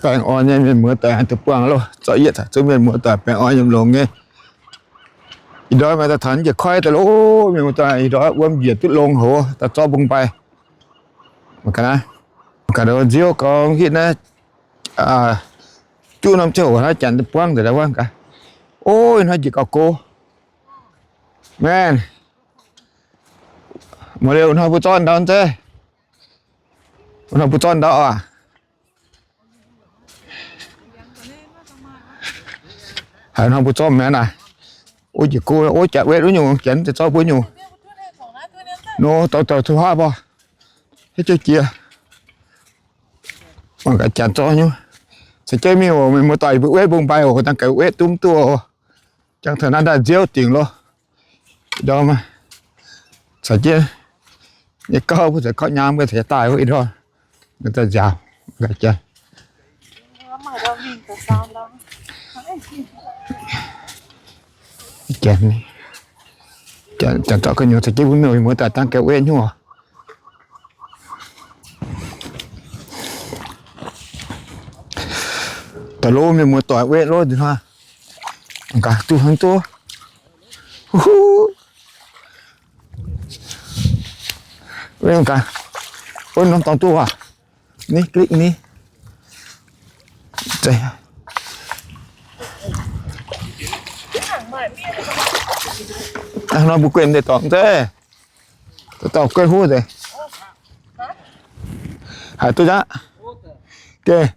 Baengh orn nyei mienh muoz doic, deic-bung loh, zorqv yietv taux zungv mienh muoz doic baengh orn yiem longx nyei. Ih ndorm maaih daaih taux njiec koiv daaih loh, mienh muoz doic, ih ndorm wuom njiec duqv longx haic, daaih zorqv mbong mbai. Mangc gaax naaiv, mangc gaax nziouv gau hitv naaiv, juqv norm ziouc naaiv janx deic-bung nzengc wuov gaax. Ov, ih hnoi njiec gauh go. Maengx, maaih liuz hnoi mbuo zorqv ndau nzengc. Hnoi mbuo zorqv ndau aac. Haiz hnoi mbuo zorqv maengx naaic. Ov, njiec go, ov, jaax wetv wuov nyungc, janx daaih zorqv mbuo nyungc. Nor, dorh dorh taux haav bor. Hiuv jienv jiex. Mangc gaax janx zorqv nyungc. Caux jienv mingh oc, mienh muoz doic, mbuo wetv mbong mbai oc, dangh gaax wetv duqv mv duqv oc. Jangx taux naaiv ndaaih nziouv dingc loh. Ndorm caux jienv nyei gauh mbuo caux korqv nyaam mbuo caux daaih wuov ih ndorm. Daaih nziaauc, janx, janx zorqv ga'nyuoz caux jienv mbuo mienh muoz doic dangh gaax wetv nyungc oc. Daaih loh mienh muoz doic, wetv loh nzunc hnoi. Gaax duqv hnangv duqv. Wetv gaax. Wuov norm dorngx duqv waac. Ni, klik ni. Nor mbuo guenx deix dorngx nzengc. Dauh guenx huv nzengc. Haiz duqv aqv. Geh.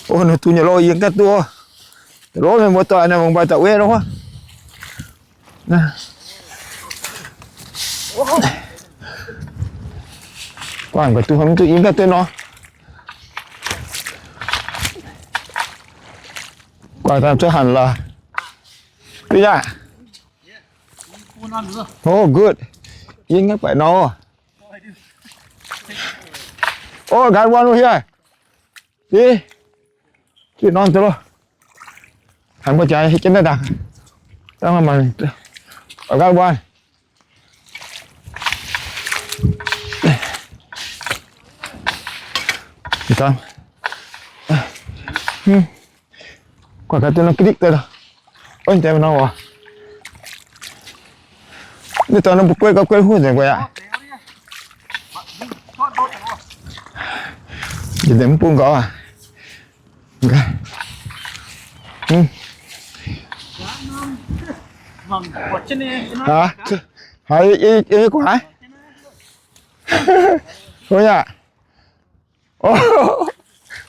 Ov, ninh duqv nyei loh, yie ganh duqv. Loh mienh muoz doic, naaiv mangc mbai daaih wetv loh. Guangc ga'duqv hmz duqv yie ganh duqv nor. Guangc daaih zuov hanc lorqc. Duqv yaac. Oh, good. Yie ganh baeqc nor. Oh, got one over here. See? Duqv norm duqv loh. Hanc mbuo jaax hietv jienv naaiv ndaangc. Got one. Guangc gaax duqv norm ga'dikv daaih. Ov, deix nor oc. Ninh dorh norm mbuo guei gauh guei huv nzengc guei aqv. Yietc deix mv bung nqorx aac. Haaix, yie guangc haaix? Ov yaac. Ov,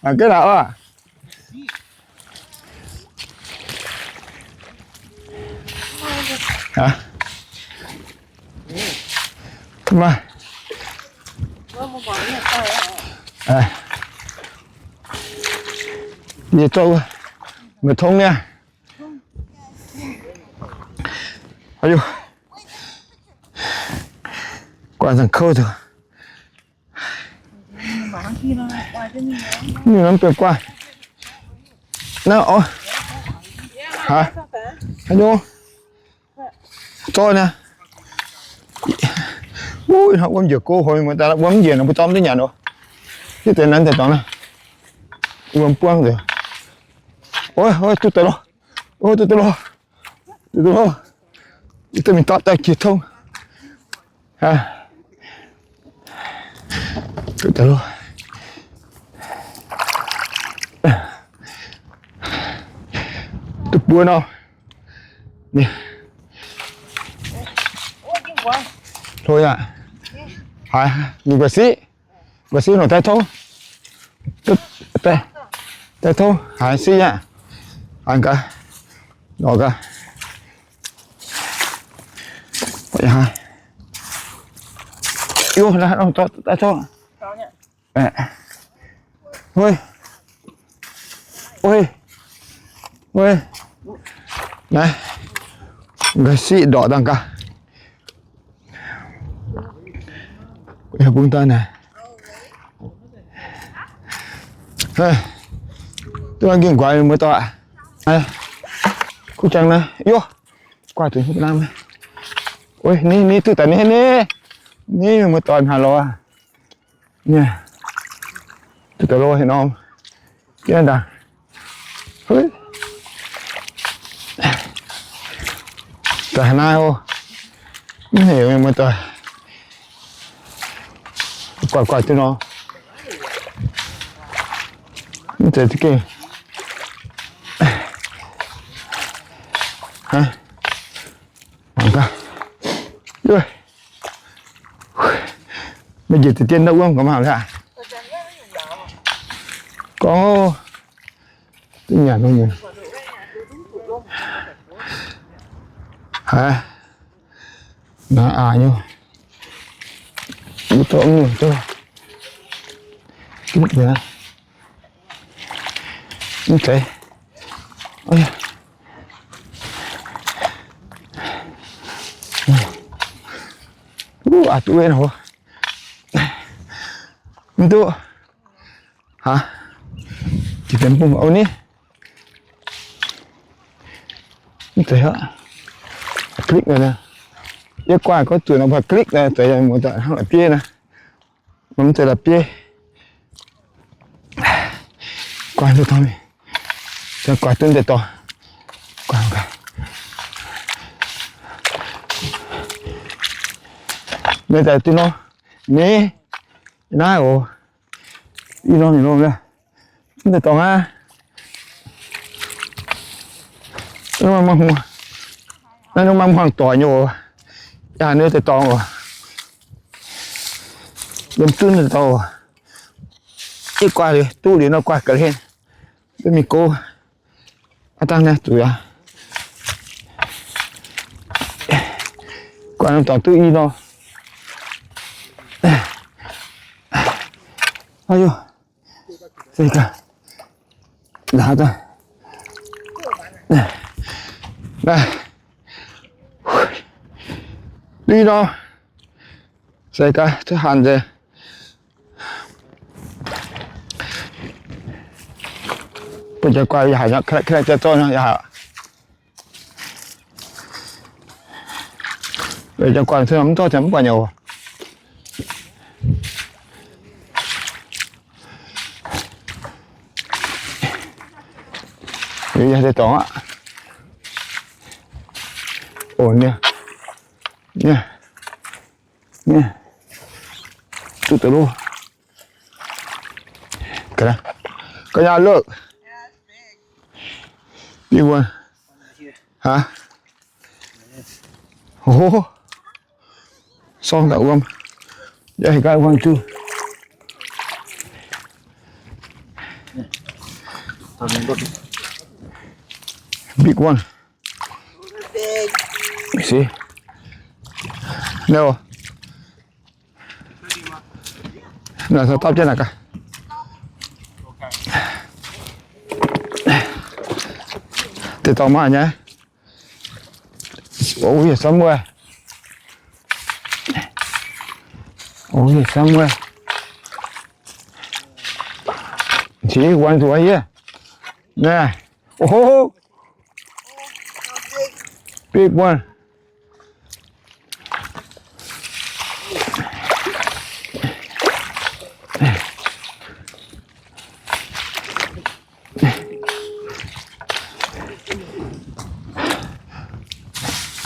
a'gengh naaic oc. Maaih. Yie zorqv wuov, meih tong niaa. Aiyo, guanh zangc kouv zoux. Ninh mv bienh guanh. Naaiv oc. Haaix nyungc? Zorqv niaa. Wuov, wuom njiec go hoi, wuom mv njiec nor mbuo zorqv mv duqv nyanc oc. Hiuv deix nanv daaih dorngx naaiv. Wuom buangv nzengc. Ov, ov, duqv daaih loh. Ov, duqv daaih loh. Duqv daaih loh. Yie duqv mingh dortv daaih jiex tong. Duqv daaih loh. Duqv buo nor. Hlo yaac. Haiz, mingh guaix siqv. Guaix siqv nor daaih tov. Daaih tov haiz siqv yaac. Haiz gaax. Lorz gaax. Yo, daaih tov. Oi. Oi. Oi. Naaiv. Guaix siqv ndorqc dangh gaax. Bung daaih naaic. Duqv nqingh nquaix muoz-doic. Kuv jangx naaiv, yo, guaaih zuqc hnangv naaiv. Ni, ni duqv daaih ni, ni, ni muoz-doic haaix lorz. Ni, Duqv deix lo haaix norm. Jienv ndaangc. Daaih haaix naaiv o. Mv heuc mienh muoz-doic guaix guaix duqv nor. Mv zeiz za'gengh Mangc gaax. Meih njiec deix dien ndau wuom gorngv mangc gaax. Gorngv, duqv nyanc nyei. Haiz, naaiv aac nyei. Mv dorh mv nyungc duqv. Mv zeiz. Wuov, aac duqv wetv hov. Mv duqv. Aa, jiex deix mbungh o ni. Mv zeiz aqv. Klik nor, yie guanh gorngv zuqc nor, mbuo klik nor, zeiz muoz-doic hnangv la'bieiv nor. Mv zeiz la'bieiv. Guanh duqv dorngx, guanh duqv deix dorngx. Guanh, guanh. Mv zeiz duqv nor, ni, naaiv oc. Ih norm, ih norm, mv deix dorngx aqv. Naaiv maaih hmuangx doic nyei oc. Yaac haaix nyungc deix dorngx oc. Yiem zunv deix dorngx oc. Yie guanh liuz, duqv liuz nor guanh ga'hlen. Mv mingh go. Aav dangh naaiv zuqc aqv. Guanh norm dorngx duqv i nor. Aa, se gaax. Duqv i nor. Se gaax, cuotv hanc nzengc. Bun jiex guanh yaac haic nyei, kai zorqv nyei yaac haic. Jiex guanh mv zorqv mv buatc nyei oc. Yie deix dorngx aqv. Ov, niaa, niaa, niaa, duqv deix loh. Ga'naaiv, look. Big one. Huh? Oh. Sorng daaih wuom. Yeah, he got one too. Big one. See? No. Naaiv se dapv jienv naaic gaax. Deix dorngx maaih nyei. Over here somewhere. Over here somewhere. See, one's right here. Nah. Oh, big one.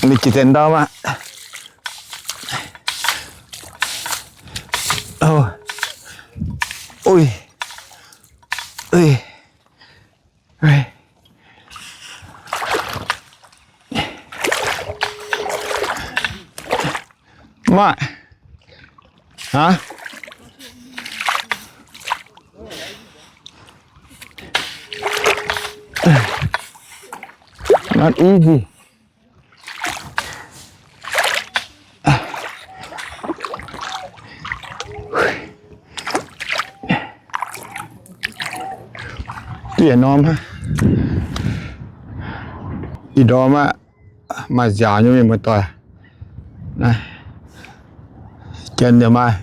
Ninh jiex deix ndau maah. Ov. Ui. Ui. Maaih. Huh? Not easy. Dieh norm hnangv. Ih ndorm aqv, maaih nziaaux nyei mienh muoz-doic. Janx yaac maaih,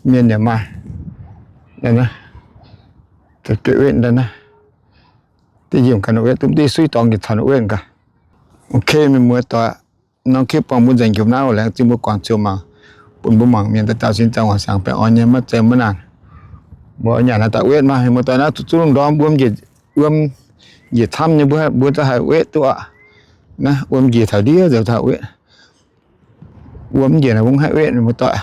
mienh yaac maaih. Da'wetv da'naaiv, da'nyeic ganh da'wetv, duqv div suiv dorngx nyei caux da'wetv gaax. Ok, mienh muoz-doic, norm clip buangh mbuo nzengc njiec naaiv oc. Laengz zingh mbuo guangc ziouc mangc, bun mbuo mangc mienh dauh dauh sin zaangc wangc siangx baengh orn nyei, maiv zeiz maiv naanc. Mbuo nyanc naaiv dauh wetv maah, muoz-doic, naaiv zuqc lungh ndorm wuom njiec, wuom njiec camv nyei, mbuo, mbuo za'gengh haih wetv duqv aqv. Naaiv wuom njiec taux ndiev nzengc taux wetv. Wuom njiec naaiv mbuo haih wetv, muoz-doic.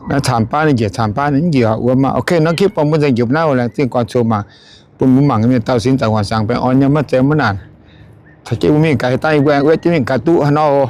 Naaiv camv baav ninh njiec, camv baav ninh njiec wuom maah. Ok, norm clip bun mbuo nzengc jiex naaiv oc. Laengz zingh guangc coc mangc, bun mbuo mangc mienh dauh sin zaangc waanc siangx baengh orn nyei, maiv zeiz maiv naanc. Caux jienv mbuo mingh gaax, dangh yie mbuo aengx wetv jienv mingh gaax duqv haaix nor oc.